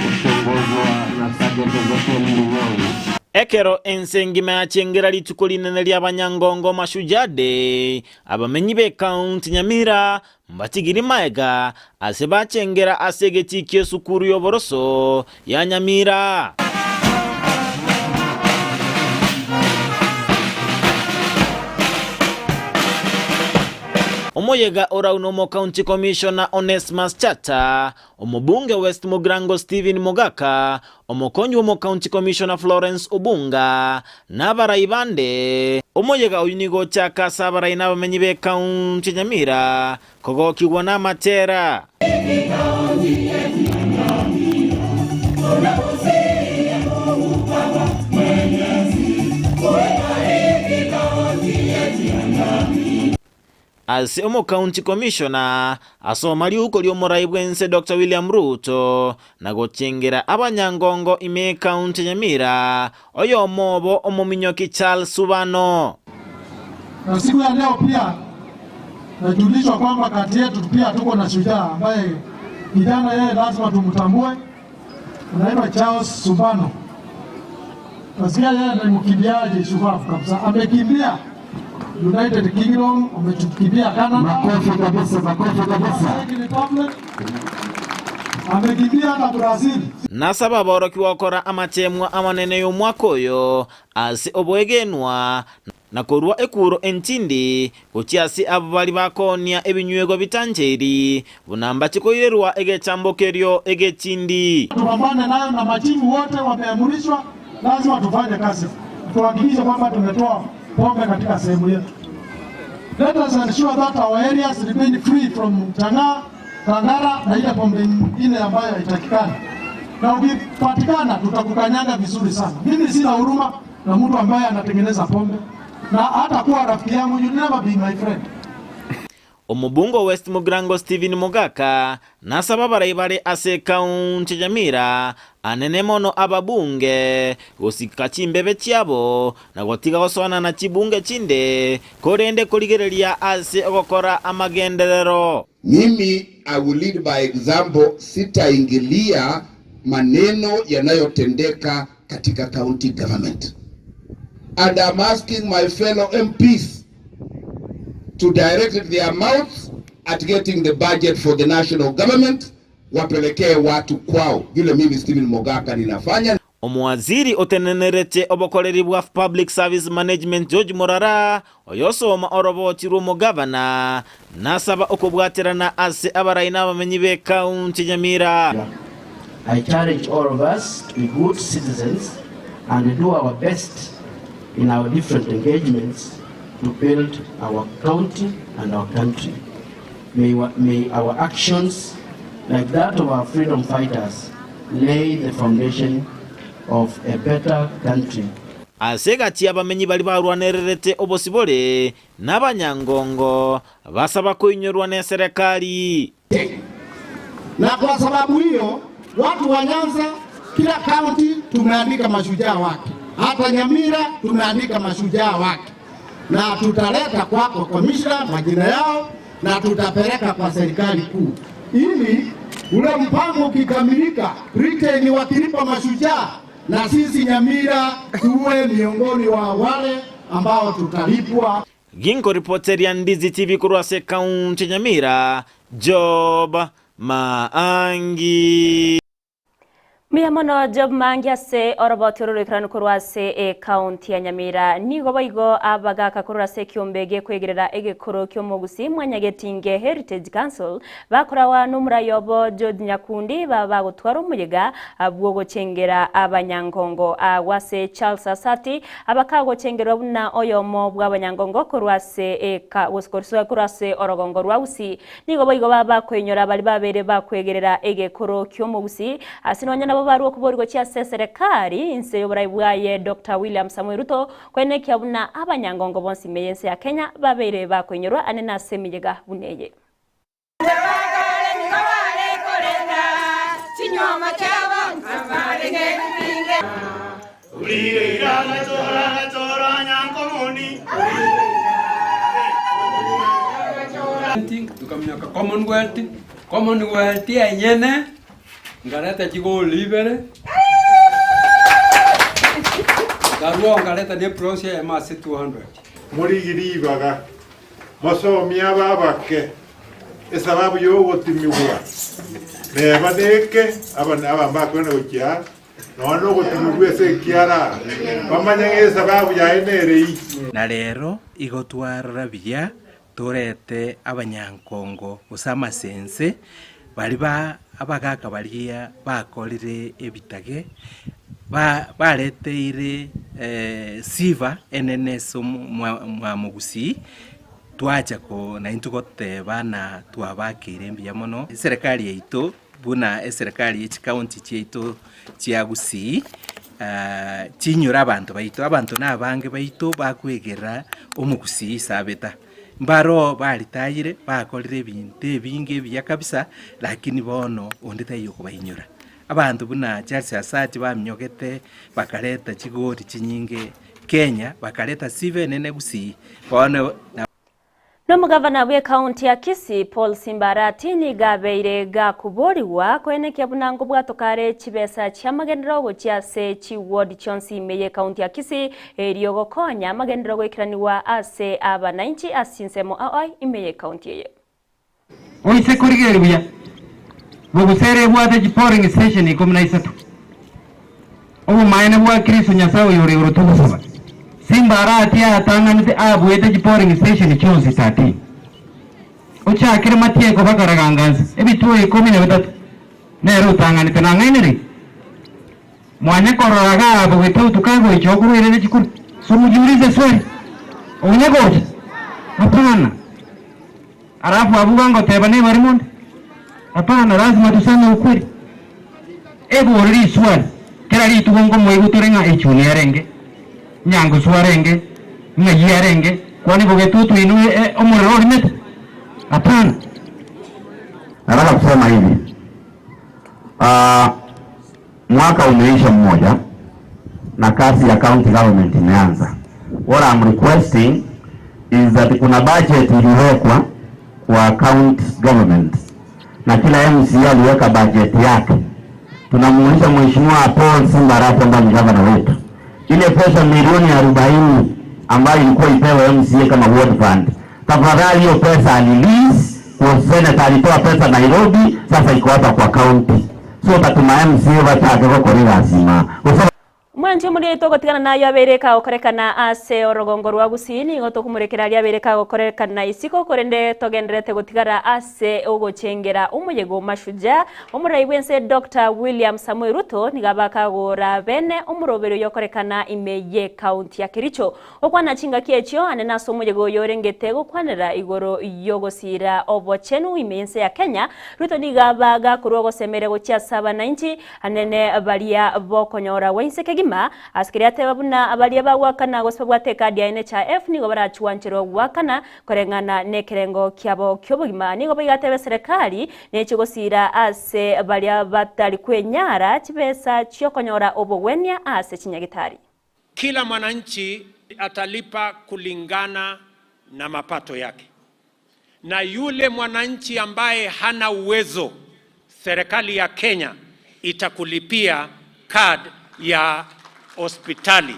ukiongozwa na Sergeant Ezekiel Munyonyi. Ekero ense engima yachengera rituko rinene ri'abanyangongo Mashujaa Day, abamenyi b'ekaunti Nyamira mbatigiri maega ase bachengera ase egetii ki'esukuru y'oboroso ya Nyamira. Omoyega orau n'Omocounty Commissioner Onesmus Chatta, Omobunge West Mugirango Stephen Mogaka, Omokonyi bw'Omocounty Commissioner Florence Obunga, na abarai bande. Omoyega oyio nigo ochaka ase abarai na abamenyi b'ecounty ya Nyamira kogokigwa namatera. Ase omocounty commissioner asoma riuko ri'omorai bw'ense Doctor William Ruto na gochengera abanyangongo ime ecounty ya Nyamira, oyomo obo omominyoki Charles Subano. Na siku ya leo pia najulishwa kwamba kati yetu pia tuko na shujaa ambaye kijana yeye lazima tumtambue, anaitwa Charles Subano. Nasikia yeye ni mkimbiaji shupavu kabisa, amekimbia United Kingdom, amekimbia Canada. Makofi kabisa, makofi kabisa. Czech Republic, amekimbia hata Brazil. Nasaba aborokigwa gokora amateemwa amanene y'omwaka oyo ase oboegenwa, na korua ekuro entindi gochia ase abwo baria bakoonia ebinywegwa bitancheiri, buna mbache koirerwa egechambo kerio egetindi. Tupambane nayo na machifu wote wameamrishwa, lazima tufanye kazi, tuhakikishe kwamba tumetoa pombe katika sehemu yetu. Let us ensure that our areas remain free from chang'aa, kangara na ile pombe nyingine ambayo haitakikani, na ukipatikana tutakukanyaga vizuri sana. Mimi sina huruma na mtu ambaye anatengeneza pombe, na hata kuwa rafiki yangu, you never be my friend. Omobunge o West Mugirango Stephen Mogaka nasaba abarai bare ase ekaunti ya Nyamira anene mono ababunge gosika chimbebe chiabo na gotiga gosoanana chibunge chinde korende korigereria ase ogokora amagenderero. Mimi I will lead by example, sitaingilia maneno yanayotendeka katika county government. And I'm asking my fellow MPs to direct their mouths at getting the budget for the national government, wapelekee watu kwao, vile mimi Stephen Mogaka ninafanya. Omowaziri otenenerete obokoreri bwa Public Service Management George Morara, oyosoma oroboti rw'omogavana, nasaba okobwaterana ase abarai na abamenyi b'ekaunti ya Nyamira. I challenge all of us to be good citizens and do our best in our different engagements to build our county and our country. May, may our actions, like that of our freedom fighters, lay the foundation of a better country. Ase egati y'abamenyi baria barwanererete obosibore nabanyangongo, basaba koinyorwa neserekari. Na kwa sababu hiyo Watu wa Nyanza, kila kaunti tumeandika mashujaa wake, hata Nyamira tumeandika mashujaa wake, na tutaleta kwako komishna majina yao na tutapeleka kwa serikali kuu ili ule mpango ukikamilika, Britain wakilipa mashujaa, na sisi Nyamira tuwe miongoni wa wale ambao tutalipwa. Ginkoripoteria Ndizi TV korwa ase ekaunti ya Nyamira, Job Maangi. Mbuya mono Job Maangi ase oroboti oro roikeranu korwa ase ekaunti ya Nyamira. Nigo boigo abagaka korwa ase ekiombe gekwegerera egekoro ki'omogusii Mwanyagetinge Heritage Council bakorawa nomorai obo George Nyakundi baba bagotwara omoyega bw'ogochengera abanyangongo agwo ase Charles Asati abakagochengerwa buna oyomo bw'abanyangongo korwa ase eka korwa ase orogongo rwa Gusii. Nigo boigo baba bakoinyora baria babeire bakwegerera egekoro ki'omogusii ase nonya nabo barue okoboria gochia ase eserekari inse y'oborai bwaye Doctor William Samoei Ruto koenekia buna abanyangongo bonsi ime y'ense ya Kenya babeire bakoinyorwa anene ase emeyega buna eye. Tukaminyoka Commonwealth, Commonwealth enyene, nkareta chigoli ibere, nkarwa nkareta ne bronze eyemo ase 200. Morigie ribaga, mosomie aba abake esababu y'ogotimigwa, neba neke aba aba mbakwenda gochia aa, nonya nogotimigwa ase ekiara, bamanye ng'a esababu yaye nere ii. Na rero igo twarora buya torete abanyankongo gose amasense, baria ba abagaka baria bakorire ebitage, ba bareteire sifa enene ase omo mwa mogusii, twacha ko naintwe goteba na twabakeire mbuya mono. Eserekari yaito buna eserekari ye chikaunti chiaito chia Gusii, chinyore abanto baito, abanto na abange baito bakwegera omogusii isabeta. Mbaro baritayire, bakorire ebinto ebinge ebiya kabisa, lakini bono onde taiyo okobainyora. Abanto buna Charles Asachi baminyogete bakareta chigori chinyinge Kenya, bakareta sifa enene Gusii, bono na. Nomogavana bw'ekaunti ya Kisii Paul Simba Arati nigo abeire gakoborigwa koenekia buna nkobwatoka are chibesa chi'amagenderero gochia ase chiward chionsi ime y'ekaunti ya Kisii erio gokonya amagenderero goikeranigwa ase abanainchi ase chinsemo ao ime y'ekaunti eye. Oise korigereria buya, Bogusera ebwate chipolling station ikomi na isato. Obomaene bwa Kristo Nyasae oyore igoro togosaba. Simba Arati atang'anete abuete chipolling station chionsi 13. Ochakire matieko bakaragangansa ebituo ikomi na bitato nere otang'anete nang'ainere. Mwanya korora Gaabo getautu kagoicha okorwaire chikura. So mujiulize swali, onye gocha? Hapana. Alafu abwo bangoteba nebari monde? Hapana, lazima tuseme ukweli. Ebori riswali, kera rituko nkomoigwa tore ng'a echuni yarenge, nyangusu arenge, ng'ai yarenge, kwani bogetutu inwe omorero orimete? Hapana. Nataka kusema hivi. Mwaka umeisha mmoja na kazi ya county government imeanza. What I'm requesting is that kuna budget iliwekwa kwa county government na kila MCA aliweka budget yake. Tunamuuliza Mheshimiwa Paul Simba Arati ambaye ni gavana wetu, ile pesa milioni 40 ambayo ilikuwa ipewe MCA kama ward fund, tafadhali hiyo pesa release kwa senator. Alitoa pesa Nairobi, sasa iko hapa kwa county, so tatuma MCA bachake gokorera azima. Mwanche omorero togotigana nayo abeire kagokorekana ase orogongo rwa Gusii, nigo tokomorekera aria abeire kagokorekana isiko, korende togendererete gotigara ase ogochengera omoyega o Mashujaa. Omorai bw'ense Doctor William Samoei Ruto nigo abakagora bene omoroberi oyo okorekana ime y'ekaunti ya Kericho. Gokwana chingaki echio ane nase omoyega oyo orengete gokwanera igoro y'ogosiira obochenu ime y'ense ya Kenya, Ruto nigo aba gakorwa ogosemeria gochia ase abanainchi anene baria bokonyora gwa inse kegima. Bima ase keria ateba buna baria bagwakana gose babwate ekadi ya NHIF nigo barachwancherwe gwakana koreng'ana nekerengo kiabo kiobogima. Nigo boigo atebe serikali neche gosira ase baria batari kwenyara chibesa chiokonyora obogwenia ase chinyagitari. Kila mwananchi atalipa kulingana na mapato yake, na yule mwananchi ambaye hana uwezo, serikali ya Kenya itakulipia card ya hospitali.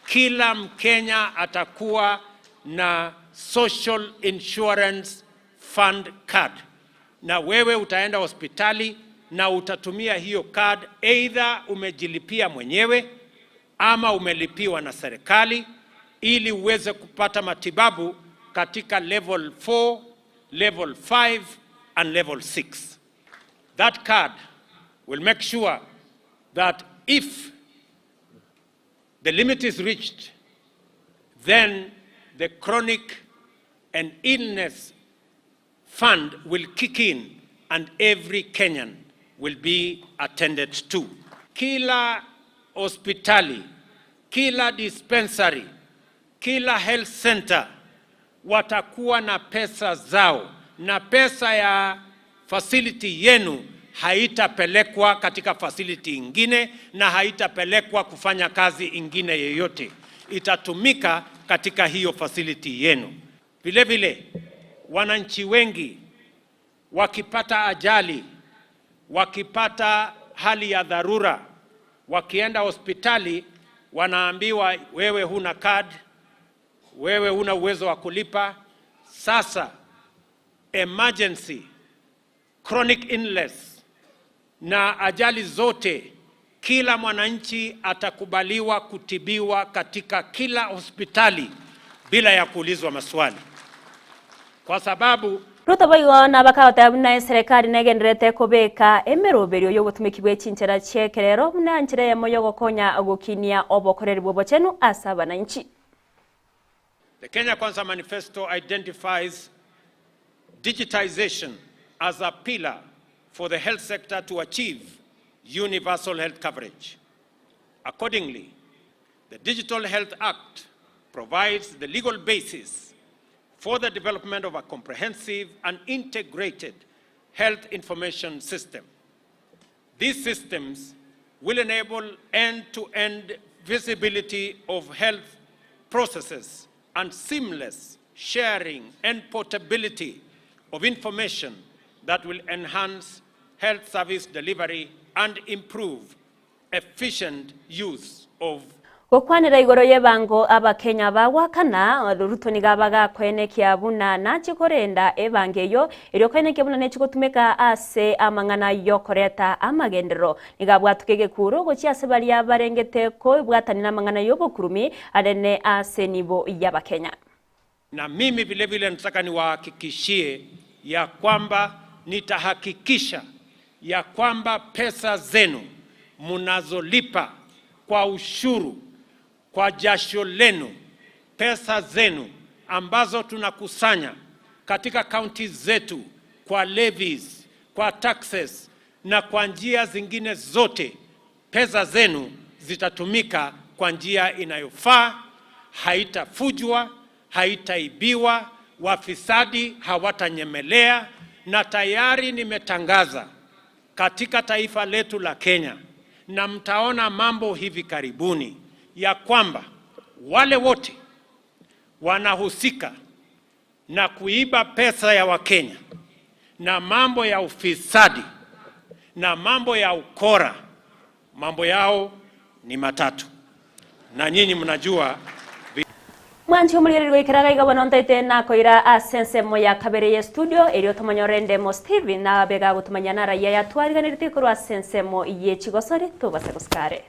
Kila Mkenya atakuwa na Social Insurance Fund card, na wewe utaenda hospitali na utatumia hiyo card, either umejilipia mwenyewe ama umelipiwa na serikali ili uweze kupata matibabu katika level 4, level 5 and level 6. That card will make sure that if the limit is reached, then the chronic and illness fund will kick in and every Kenyan will be attended to. Kila hospitali, kila dispensary, kila health center watakuwa na pesa zao, na pesa ya facility yenu haitapelekwa katika facility ingine na haitapelekwa kufanya kazi ingine yoyote, itatumika katika hiyo facility yenu. Vile vile wananchi wengi wakipata ajali, wakipata hali ya dharura, wakienda hospitali wanaambiwa wewe huna card, wewe huna uwezo wa kulipa. Sasa emergency, chronic illness na ajali zote, kila mwananchi atakubaliwa kutibiwa katika kila hospitali bila ya kuulizwa maswali, kwa sababu Ruto boigo nabakagoteba buna eserekari negenderete kobeka emeroberio yogotumeki bwa chinchera chia ekerero buna nchera eyemo yogokonya gokinia obokoreri bwa obochenu ase abananchi. The Kenya Kwanza Manifesto identifies digitization as a pillar for the health sector to achieve universal health coverage. Accordingly, the Digital Health Act provides the legal basis for the development of a comprehensive and integrated health information system. These systems will enable end-to-end visibility of health processes and seamless sharing and portability of information that will enhance health service delivery and improve efficient use of Gokwanera igoro y'ebango abakenya bagwakana Ruto niga bagakoenekia buna nachikorenda ebango eyo erio koenekia buna nechigotumeka ase amang'ana yokoreta amagenderero niga bwatuka egekuro gochia ase baria barengete koebwatani na amang'ana y'obokurumi arene ase nibo y'abakenya. Na mimi vile vile nataka niwahakikishie ya kwamba nitahakikisha ya kwamba pesa zenu mnazolipa kwa ushuru, kwa jasho lenu, pesa zenu ambazo tunakusanya katika kaunti zetu kwa levies, kwa taxes na kwa njia zingine zote, pesa zenu zitatumika kwa njia inayofaa, haitafujwa, haitaibiwa, wafisadi hawatanyemelea. Na tayari nimetangaza katika taifa letu la Kenya, na mtaona mambo hivi karibuni ya kwamba wale wote wanahusika na kuiba pesa ya Wakenya na mambo ya ufisadi na mambo ya ukora, mambo yao ni matatu, na nyinyi mnajua. Mwanchi omorigereri goikera gaiga bono ntaete nakoira ase ensemo ya kabere ye studio erio tomonyore Ndemo Steven na bega gotumanya na raia yatwariganĩrĩtie korwa ase ensemo ye chigosori tobase gosikare.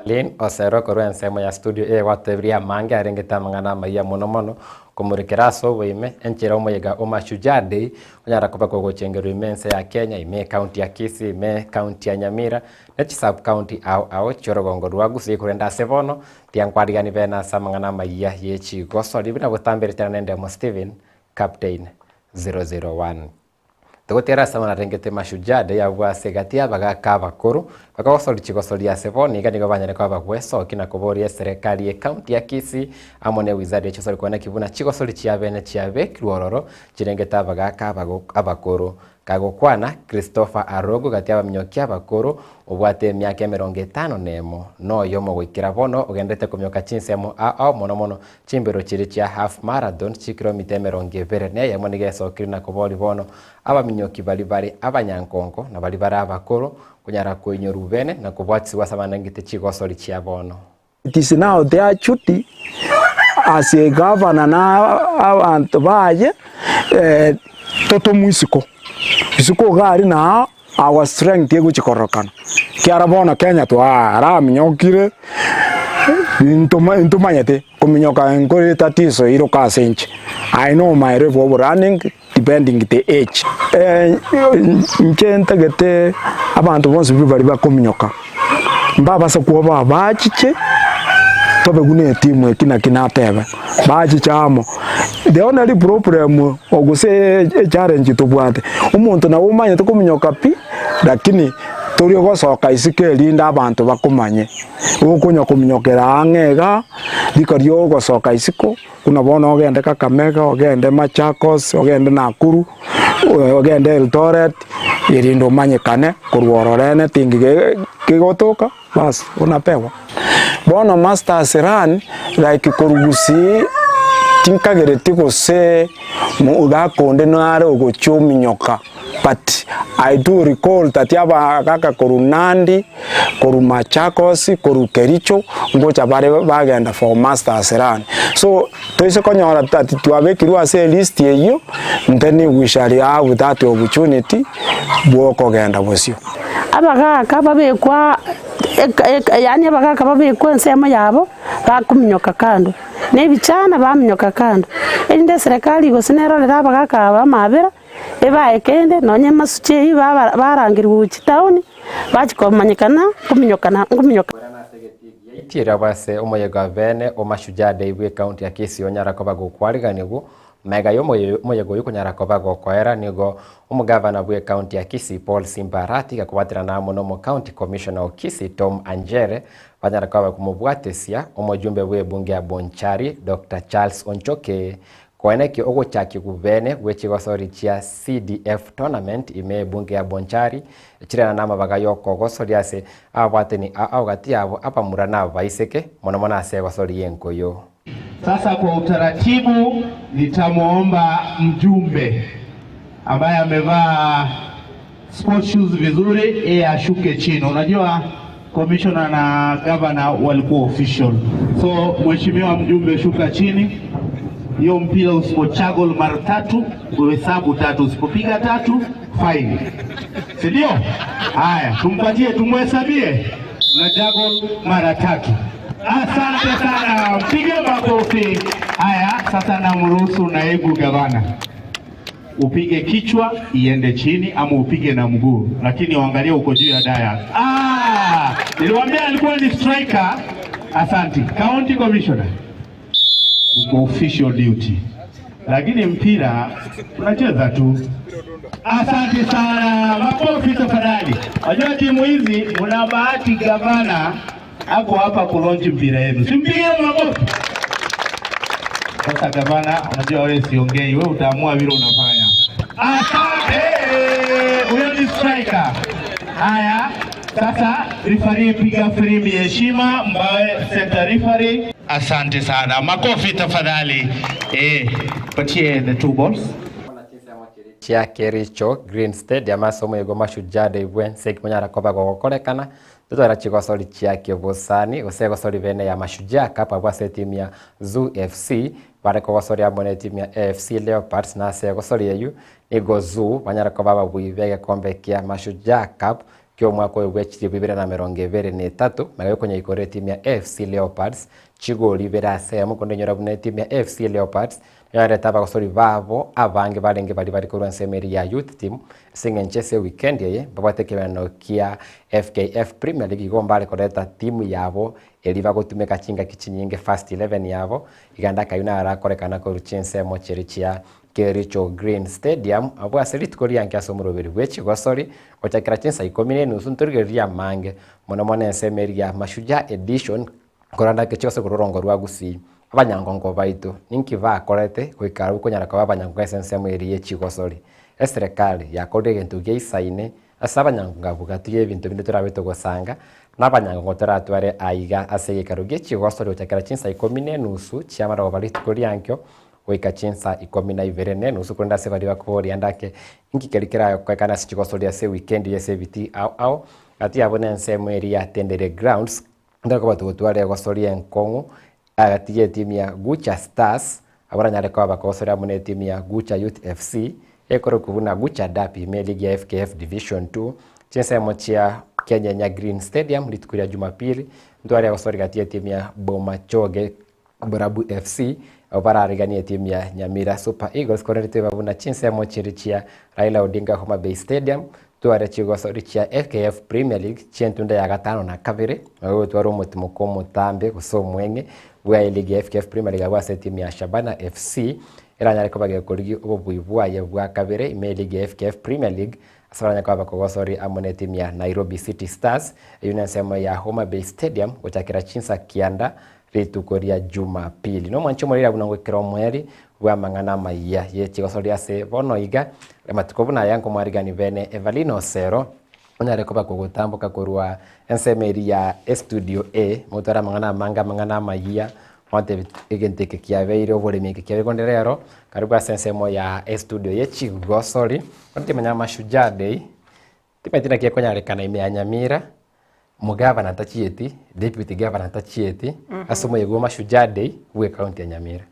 Lin osero korwa ensemo ya studio egwatebirie amange arengete amang'ana amaiya mono mono. Komorekera ase oboime, enchera omoyega o Mashujaa Day onyara koba kogochengerwa ime ense ya Kenya, ime ecounty ya Kisii, ime ecounty ya Nyamira, ne chisub county ao ao chi'orogongo rwa Gusii korende ase bono tiankwarigani bene ase amang'ana amayia ye chigosori buna botamberetera nendemo Stephen, Captain 001. Togotiara ase amang'ana arengete Mashujaa Day abwo ase egati y'abagaaka abakoro, bakagosoria chigosoria ase bono iga nigo banyare koba bagwesokia na koboria eserekari ye county ya Kisii amo ne wizara ye chisori koeneki buna chigosori chiabene chiabekirwe ororo chirengete abagaaka abakoro. Kagokwana, Christopher Arogo gati y'abaminyoki abakoro obwate emiaka emerongo etano nemo, noyomo goikera bono ogendererete kominyoka chinsemo ao ao mono mono Chimbero chiria chia half marathon chikiromita 21 nigo esokire na koboria bono abaminyoki baria bare abanyankonko na baria bare abakoro konyara koinyorwa bene na kobwatisibwa ase abanangete chigosori chia bono. It is now their duty as a governor na abanto baye totomwe isiko, isiko iga aria naa our strength egochia kororokana, ekiagera bono Kenya twaraminyokire ntomanyete kominyoka nkore etatiso iroka ase inche, I know my level of running depending the age. Inche ntagete abanto bonsi pi baria bakominyoka, mbabase kwoboa bachiche tobe buna etimu eki naki nateba, bachiche amo. The only problem gose echallenge tobwate, omonto nabo omanyete kominyoka pi, lakini tori gosoka isiko erinde abanto bakomanye, okonya kominyokera ang'e igaa, riko ria ogosoka isiko, buna bono ogende Kakamega, ogende Machakos, ogende Nakuru, ogende Eldoret, erinde omanyekane korwa ororo anything kegotoka bas unapewa. Bono masters run like korwa gusii tinkagereti gose mogaka onde nare ogochia ominyoka but I do recall that abagaka korwa Nandi, korwa Machakos, korwa Kericho ngocha bare bagenda for masters run. So toise konyora that twabekirwe ase elist eyio then we shall have that opportunity bwokogenda bosio. Abagaka babekwa yaani abagaka babekwa ensemo yabo, bakominyoka kando, na ebichana baminyoka kando, erinde eserekari gose nerorere abagaka aba amabera, ebae kende, nonye emasuchi eywo baba barangerigwa gochia town, bachia komanyekana nkominyokana nkominyoka. Giaitiire abwo ase omoyega bene o Mashujaa Day bw'ecounty ya Kisii onyara koba gokwariganigwa Magega y'omoyega oyio konyara koba gokoera, nigo omogavana bw'ecounty ya Kisii Paul Simba Arati gakobwaterana amo n'omocounty commissioner o Kisii Tom Anjere banyara koba bakomobwatesia omojumbe bw'ebunge ya Bonchari Doctor Charles Onchoke koenekia ogochakigwa bene gwe chigosori chia CDF tournament ime y'ebunge ya Bonchari echirana namabaga y'okogosoria ase ababwatani ao gati yabo abamura na abaiseke mono mono ase egosori y'enkoyo. Sasa kwa utaratibu nitamwomba mjumbe ambaye amevaa sport shoes vizuri, yeye ashuke chini. Unajua commissioner na governor walikuwa official, so mheshimiwa mjumbe, shuka chini. Hiyo mpira usipochagol mara tatu, uhesabu tatu, usipopiga tatu fine, si ndio? Haya, tumpatie, tumhesabie na jagol mara tatu. Asante sana, mpige makofi. Haya, sasa namruhusu naibu gavana upige kichwa iende chini ama upige na mguu, lakini uangalie uko juu ya daya. Ah, niliwaambia alikuwa ni striker. Asante county commissioner, uko official duty, lakini mpira unacheza tu. Asante sana, makofi tafadhali. Wajua timu hizi mna bahati, gavana ako hapa kulonji mpira yenu, simpige makofi. Sasa gavana, unajua wewe siongei, wewe utaamua vile unafanya. Asante, huyo ni striker. Haya, sasa referee, piga firimbi ya heshima, Mbawe center referee. Asante sana, makofi tafadhali. Patie the two balls. Chia Kericho Green Stadium ase omoyega o Mashujaa Day bwense ekimonyara koba gogokorekana totwara chigosori chia kebosani gose egosori bene ya Mashujaa Cup abwo ase etimu ya Zoo FC bare kogosoria amo na etimu ya AFC Leopards na ase egosori eyio nigo Zoo banyara koba ababui ba egekombe kia Mashujaa Cup kia omwaka oyo bwe chilifu ibere na emerongo ebere na etato magega yokonyaikora etimu ya AFC Leopards. Chigori ibere ase eyemo korende inyora buna etimu ya AFC Leopards yareta abagosori babo abange barenge baria bare korwa ensemo eria ya Youth Team ase eng'encho ase ewikendi eye mbabwate ekeberano kia FKF Premier League igo mbare koreta timu yabo eria bagotumeka chingaki chinyinge first 11 yabo iga ndakayio narakorekana korwa chinsemo chiria chia Kericho Green Stadium abwo ase rituko rianke ase omoroberi bwe chigosori gochakera chinsa ikomi na enusu ntorigereria amange mono mono ensemo eria ya Mashujaa Edition Korende ake chionsi korwa orongo rwa Gusii, abanyangongo baito ninki bakorete goika abwo konyara koba abanyangongo ase ensemo eria ye chigosori? Eserekari yakorire egento geisaine ase abanyangongo abwo gati y'ebinto binde torabe togosanga, na abanyangongo toratware aiga ase egekaro gie chigosori gochakera chinsa ikomi na enusu chi'amarogoba rituko riankio goika chinsa ikomi na ibere na enusu korende ase baria bakoboria ande ake inki keria kerakorekane ase chigosori ase ewikendi eye ase ebitii ao ao gati yabo na ensemo eria ya Tendere Grounds. Ntokoba togotwara egosoria enkong'u agati y'etimu ya Gucha Stars, abwo baranyare koba bakogosoria amo n'etimu ya Gucha Youth FC, ekorokwa buna Gucha Derby ime eligi ya FKF Division 2, chinsemo chia Kenyenya Green Stadium rituko ria Jumapili, ntware egosoria gati y'etimu ya Bomachoge Borabu FC, abwo barariganie etimu ya Nyamira Super Eagles korende toiba buna chinsemo chiria chia Raila Odinga Homa Bay Stadium tware chigosori chia FKF Premier League chi'entunda ya gatano na kabere nabo gotwara omotimoko omotambe gose omweng'e bwa eligi ya FKF Premier League abwo ase etimu ya Shabana FC eranyare koba gekorigia obobui bwaye bwa kabere ime eligi ya FKF Premier League ase baranyare koba bakogosori amo n'etimu ya Nairobi City Stars eyio nensemo ya Homa Bay Stadium gochakera chinsa kianda Rituko ria Jumapili. Nomwanche omoriri buna ngoikera omoeri bw'amang'ana amayia ye chigosori ase bono iga, amatuko buna aya nkomwarigani bene Evelyn Osero, onyare koba kogotamboka korwa ensemo eria ya estudio A, motware amang'ana amange amang'ana amayia, motebie egento eke kiabeire oboremi eke kiabeire konde rero, karibu ase ensemo ya estudio ye chigosori, bono timanya Mashujaa Day, timanyeti naki ekonyarekana ime ya Nyamira, Omogavana tachieti, deputy governor tachieti, ase omoyega o Mashujaa Day bwe county ya Nyamira.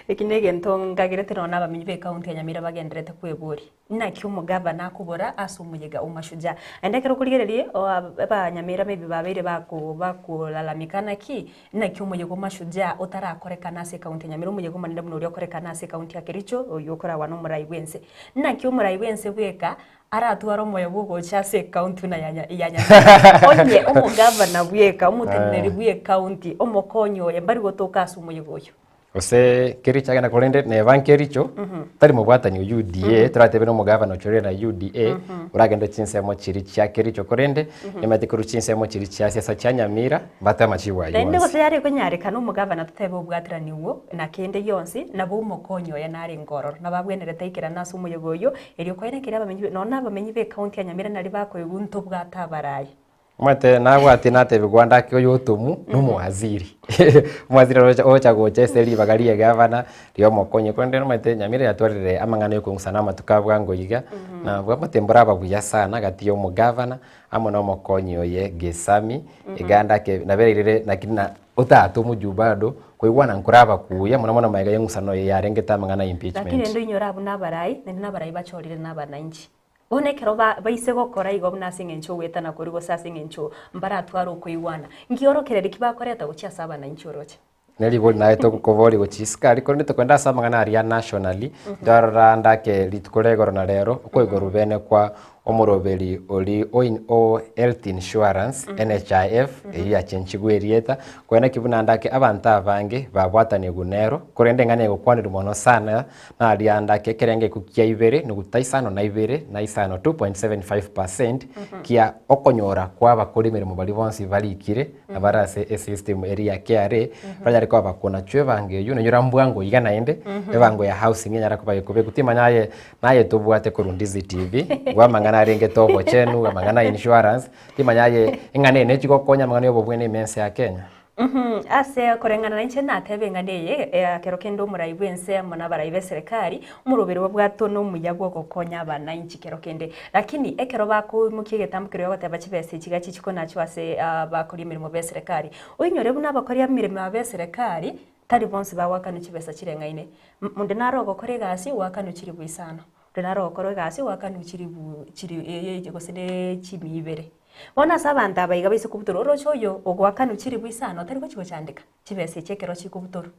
Eki negento ngagerete nonya nabamenyi be county ya Nyamira bagendererete kweboria, naki omogavana akobora ase omoyega o Mashujaa? Naende ekero okorigereria abanyamira maybe babeire bako bakolalamika naki, naki omoyega o Mashujaa otarakorekana ase ecounty ya Nyamira, omoyega omonene buna oria okorekana ase ecounty ya Kericho, oywo okoragwa na omorai bwense. Naki omorai bwense bweka Aratware omoyo bw'ogocha ase ekaunti buna ya ya Nyamira. Onye omogavana bweka, omoteneneri bw'ekaunti, omokonyi oye, mbari gotoka ase omoyega oyio. Gose Kericho agenda korende neba Nkericho tari mobwatani o UDA toratebe na omogavana ochorire na UDA oragende chinsemo chiria chia Kericho korende nimanyete korwa chinsemo chiria chia siasa chia Nyamira mbate amachibu aywo Naende onsi. gose yare konyarekana omogavana totebe obwaterani obwo na kende gionsi, nabo omokonyi oye narenge ororo, nabo abwenerete aikerane ase omoyega oyio, Erio koenekeria abamenyi be, nonya nabamenyi b'ecounty ya Nyamira naria bakoigwa ntobwate abarayi. Omanyete nabwate natebigwa ndake oyo otomu na omowaziri omowaziri oroche ocha gocha ase ribaga ria egavana ria omokonyi korende omanyete Nyamira yatwarire amang'ana ya okong'usana amatuko a bwango iga na bwamate mboraba buya sana gati ya omogavana amo na omokonyi oye Gesami iga ndake nabereire lakini na Otata omojuu bado koigwana nkoraba kuya mono mono magega y'eng'usano eye yarengete amang'ana ya Lakini impeachment. rende oinyore abwo nabarai, naende nabarai bachorire nabananchi. Bono ekero ba baise gokora igo buna ase eng'encho ogoetana koria gose ase eng'encho mbaratware okoigwana, nkiorokererio ki bakoreta gochia ase abananchi oroche? Nerigori naye togokoboria gochia isiko aria korende tokogenda ase amang'ana aria nationally, twarora ndake rituko ria igoro na rero, okoigorwa bene kwa Omoroberi oria o Health Insurance, NHIF, eyio yachenchigwe erieta, koeneki buna ndake abanto abange babwatanigwe nero, korende eng'ana egokwanerwa mono sana naria ndake ekerengo ekio kia ibere nuguta isano na ibere na isano, 2.75%, kia okonyora kwa abakori emeremo baria bonsi barikire na bare ase esystem eria ya KRA, banyare koba bakonachwa ebango eyio, nonyora mbwango iga naende, ebango ya housing enyare koba gekobekwa. Timanya aye Naye tobwate korwa Ndizi TV, bw'amang'ana arengete obochenu, amang'ana a insurance, timanya aye eng'ana eye nechigokonya amang'ana ya obobwene ime ense ya Kenya. Mhm, ase koreng'ana nainche natebe eng'ana eye, eh, ekero kende omorai bw'ense amo nabarai b'eserekari, omoroberi babwate one omuya bw'ogokonya abanainchi kero kende. Lakini ekero bakoimokia egetambo keria ogoteba chibesa echi iga chichi konachwa ase abakori emeremo b'eserekari, oinyore buna abakori emeremo aba b'eserekari, Tari bonsi bagoakanwa chibesa chireng'aine. Onde nare ogokora egasi oakanwe chilifu isano, onde nare ogokora egasi oakanwe chilifu chili gose ne chimia ibere. Bono ase abanto aba iga baise kobutorwa oroche oyo ogoakanwa chiribu isano tari gochi gochandeka chibesa echi ekero chikobutorwa.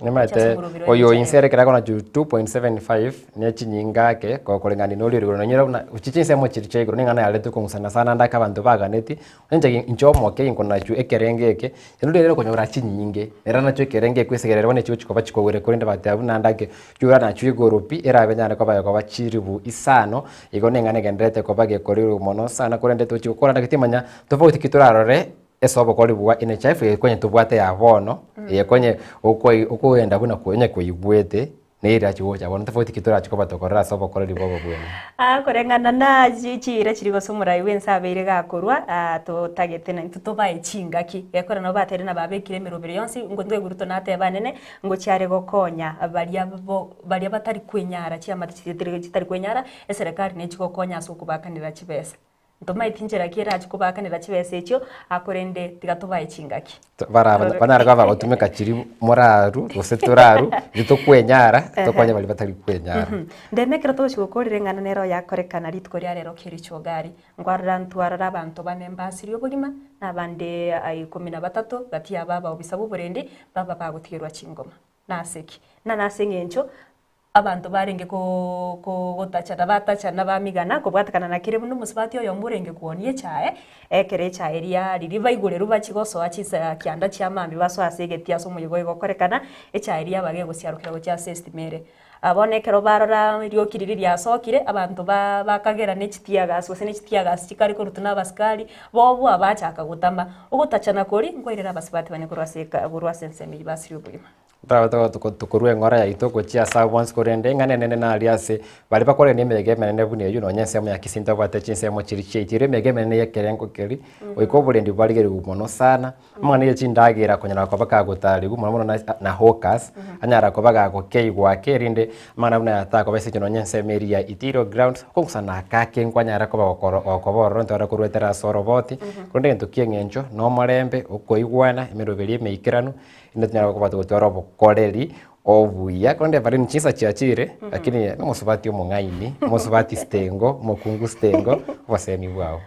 Nimanyete oyo inse ere ekero akona 2.75 ne chinyinga ake gokoreng'ania na oria ore igoro nonyore buna gochia chinsemo chiria chia igoro ning'ana yarete okong'usana sana ande ake abanto baganeti, onye inche inche omoke inkonachwa ekerengo eke, naende riria okonyora chinyinge, nere nachwe ekerengo ekwesegerera bono echigochi koba chikogwera korende bateba buna ande ake chigora nachwo igoro pi, erabe nyare koba ekoba chiribu isano, igo neng'ana egendererete koba gekorerwa mono sana korende tochi gokora naki timanya tofauti ki torarore Ase obokori bwa NHIF eye konye tobwate ya bono, eye konye okoi okoenda buna onye koigwete, nere erachi gocha bono tofauti ki torachi koba tokorora ase obokoreri bwa obobweni. Aa koreng'ana na chi chiira chiria gose omorai bwense abeire gakorwa aa totagete naintwe tobae chingaki, gekogera nabo bateire na babekire emeroberi yonsi, ngo ntwaigure tonateba anene, ngochia are gokonya baria bo baria batari kwenyara chiamate chiria chitari kwenyara, eserekari nechigokonya ase okobakanera chibesa. Ntomaeti nchera ki erache kobaakanera chibesa echio, aa korende tiga tobae chingaki. Banyare koba bagotumeka chiria moraru gose toraru, intwe tokwenyara, tokonye baria batari kwenyara. Ndeme ekero togochia gokorera eng'ana nero yakorekana rituko ria rero Kericho gari, nkwarora ntwarora abanto bane mbasirie obogima, na abande ikomi na batato gati yabo abaobisa b'oborendi baba bagotigerwa chingoma. Nase ki? Na nase eng'encho Abanto barenge gotachana batachana bamigana kobwatekana na kere buna omosubati oyomo orenge kwonia echae, ekero echae eria riria baigorerwe bachie gosoa chinsa kianda chia mambia basoe ase egetii ase omoyega oyo gokorekana, echae eria yaba gegosiarokera gochia ase estima ere. Bono ekero barora erioki riria riasokire, abanto ba bakagera ne chiteargas gose ne chiteargas chikare korutwa na abasikari, boboa bachaka gotama. Ogotachana koria nkwairera abasubati bane korwa ase eka korwa ase ensemo eyio basirie obogima. Totaba tokorua eng'ora yaito gochia ase abwo bonsi, korende eng'ana enene naria ase baria bakorenda emeyega emenene buna eyio, nonya ensemo ya Kisii ntobwate chinsemo chiria chiaito. Emeyega emenene y'ekerengo keria, goika oborendi bwarigerigwe mono sana, amang'ana ya chindagera konyara koba kagotarigwa mono mono na hawkers, anyara koba gagokeigwa ake erinde amang'ana buna aya takoba ase eng'encho nonya ensemo eria ya Itiro grounds, okong'usana ake ake nkwanyara koba gokoro gokoba ororo ntware koruetera ase oroboti, korende egento kia eng'encho na omorembe, okoigwana, emeroberi emeikeranu, Inde tonyare koba togotwara obokoreri obuya, korende bare chinsa chiachire, lakini nomosubati omong'aini, omosubati sitengo, omokungu sitengo, obosemi bwao.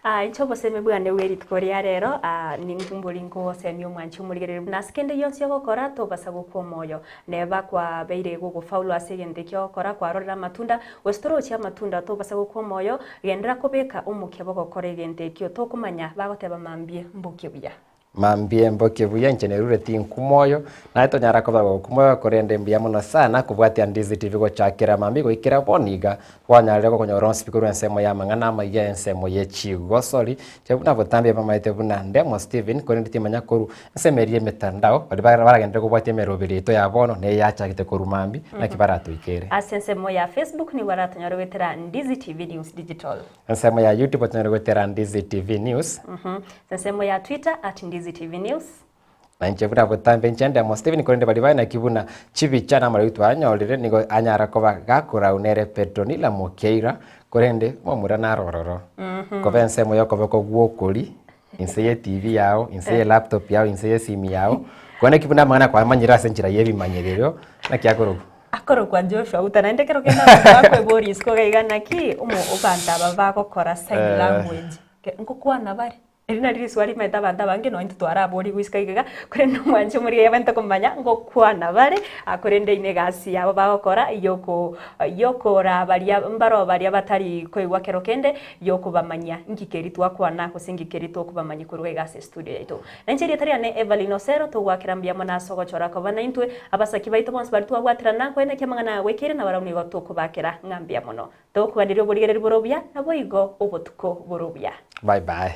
Ah, inche obosemi bwane bwe rituko ria rero, ah, nimbori nkogosemia omwanchi omorigereria buna ase kende gionsi ogokora tobasa gokwa omoyo. Neba kwabeire gogofaulu ase egento ekio ogokora kwarorire amatunda, gose torochi amatunda tobasa gokwa omoyo, genderera kobeka omokia bogokora egento ekio tokomanya bagoteba mambia mbokie buya. Mambia mbokie buya inche nerure tinkumoyo, naye tonyara koba gokumoyo korende mbuya mono sana kobwatia Ndizi TV gochakera mambia goikera bono iga kwanyarire gokonyora onsi pi korwa ensemo ya amang'ana amaiga ensemo ye chigosori inche buna botambe bamaete buna Ndemo Steven korende timanya korwa ensemo eria emetandao baria baragenderere kobwatia emeroberi yaito ya bono neye yachagete korwa mambia naki baratoikere. Ase ensemo ya Facebook nigo aratonyore goetera Ndizi TV News Digital. Ensemo ya YouTube otonyore goetera Ndizi TV News. Ensemo ya Twitter at Ndizi TV News. Na inche buna botambe inche Ndemo Stephen korende baria bare naki buna chibicha na amariogi twanyorire nigo anyara koba gakorau nere Petronila Mokeira korende momura naro ororo. Koba ensemo yokoboko gwokori inse ye TV yao inse ye laptop yao inse ye esimi yao korende ki buna amang'ana kwamanyire ase enchera yebimanyererio naki akorokwa. Akorokwa Joshua Uta naende ekero kende abanto bakweboria isiko iga iga naki omo abanto aba bagokora sign language. Ngokwana bare? Eri nario riswali rimaete abanto abange nonya intwe twaraborigwe isiko iga iga, korende omwanche omorigereria abwenerete komanya ngokwana bare, korende eye negasi yabo bagokora yoko yokoraa baria mbaro baria batari koigwa kero kende, yokobamanyia nki keri twakwana gose nki keri tokobamanyia korwa iga ase estudio yaito. Na inche erieta riane Evelyn Osero, togoakera mbuya mono ase ogochora koba naintwe, abasaki baito bonsi baria twabwaterana nkoenekia amang'ana aya goikeire nabarabwo nigo tokobakera ng'a mbuya mono. Tokoganeria oborigereria bore obuya, naboigo obotuko bore obuya. Bye bye.